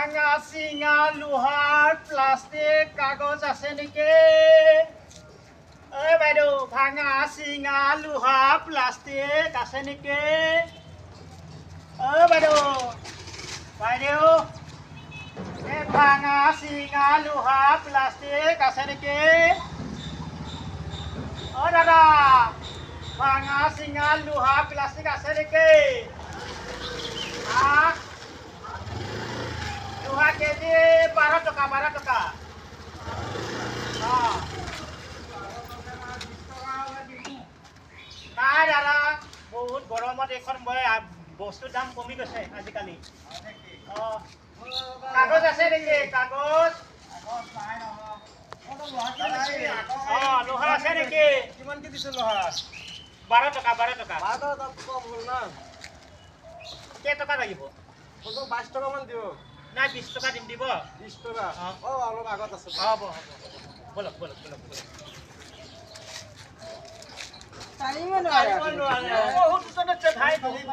ভাঙা চিঙা লোহাৰ প্লাষ্টিক কাগজ আছে নেকি? ঐ বাইদেউ, ভাঙা চিঙা লোহা প্লাষ্টিক আছে নেকি? ঐ বাইদেউ, বাইদেউ, এই ভাঙা চিঙা লোহা প্লাষ্টিক আছে নেকি? অ দাদা, ভাঙা চিঙা লোহা প্লাষ্টিক আছে নেকি? হা, লোহা কেজি 12 টকা, 12 টকা। অঁ, নাই দাদা, বহুত গৰমত এইখন মই বস্তুৰ দাম কমি গৈছে আজিকালি। অঁ, কাগজ আছে নেকি, কাগজ? অঁ, লোহা আছে নেকি? কিমানকে দিছে লোহা? 12 টকা, 12 টকা। 12 টকা দাম কম হ'ল না। কেইটকা লাগিব? 22 টকা মান দিয়ক। নাই, 20 টকা দিম, দিব? 20 টকা? অঁ। অঁ, অলপ আগত আছে। হ'ব হ'ব, ব'লক ব'লক ব'লক ব'লক। বহুত ওচৰত আছে ভাই, বহুত।